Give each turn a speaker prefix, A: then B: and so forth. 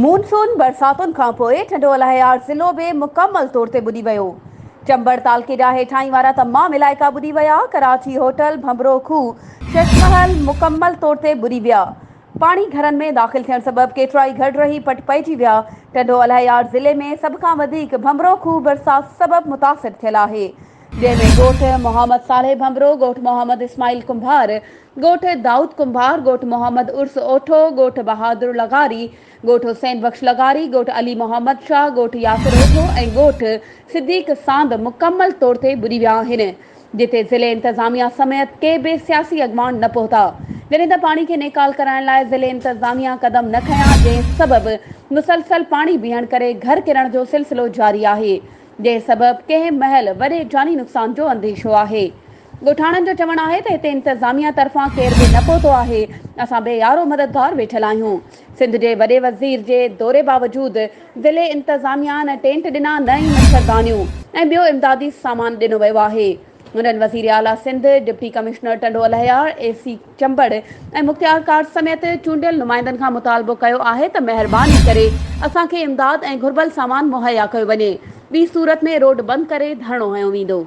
A: مون سون برساتن کانپوء ٽنڊو الهيار ضلعو به مڪمل طور تي ٻڏي ويو. چمبڙ تعلقي جا هيٺائين وارا تمام علائقا ٻڏي ويا، ڪراچي هوٽل، ڀنڀرو کوهه، شش محل مڪمل طور تي ٻڏي ويا. پاڻي گهرن ۾ داخل ٿيڻ سبب ڪيترائي گهر ڊهي پٽ پئجي ويا. ٽنڊو الهيار ضلعي ۾ سڀ کان وڌيڪ ڀنڀرو کوهه برسات سبب متاثر ٿيل آهي. جنهن ۾ ڳوٺ محمد صالح ڀنڀرو، ڳوٺ محمد اسماعيل ڪنڀار، ڳوٺ دائود ڪنڀار، ڳوٺ محمد عرس اوٺو، ڳوٺ بهادر لغاري، ڳوٺ حسين بخش لغاري، ڳوٺ علي محمد شاهه، ڳوٺ ياسر اوٺو ۽ ڳوٺ صديق ساند مڪمل طور تي ٻڏي ويا آهن، جتي ضلعي انتظاميا سميت ڪي به سياسي اڳواڻ نه پهتا، جڏهن ته پاڻي کي نيڪال ڪرائڻ لاء ضلعي انتظاميا قدم نه کنيا، جنهن سبب مسلسل پاڻي بيهڻ ڪري گهر ڪرڻ جو سلسلو جاري آهي. جنهن سبب ڪنهن مهل وڏي جاني نقصان جو انديشو آهي. ڳوٺاڻن جو چوڻ آهي ته هتي انتظاميا طرفان ڪير به نه پهتو آهي، اسان بي يارو مددگار ويٺل آهيون. سنڌ جي وڏي وزير جي دوري باوجود ضلعي انتظاميا نه ٽينٽ ڏنا نه ئي مڇردانيون ۽ ٻيو امدادي سامان ڏنو ويو آهي. هنن وزير اعليٰ Sindh, deputy commissioner Tando Allahyar, A C Chambar ۽ مختيارڪار سميت چونڊيل نمائندن کان مطالبو ڪيو آهي ته مهرباني ڪري اسان کي امداد ۽ گهربل سامان مهيا ڪيو وڃي، ٻي صورت ۾ روڊ بند ڪري ڌرڻو هنيو ويندو.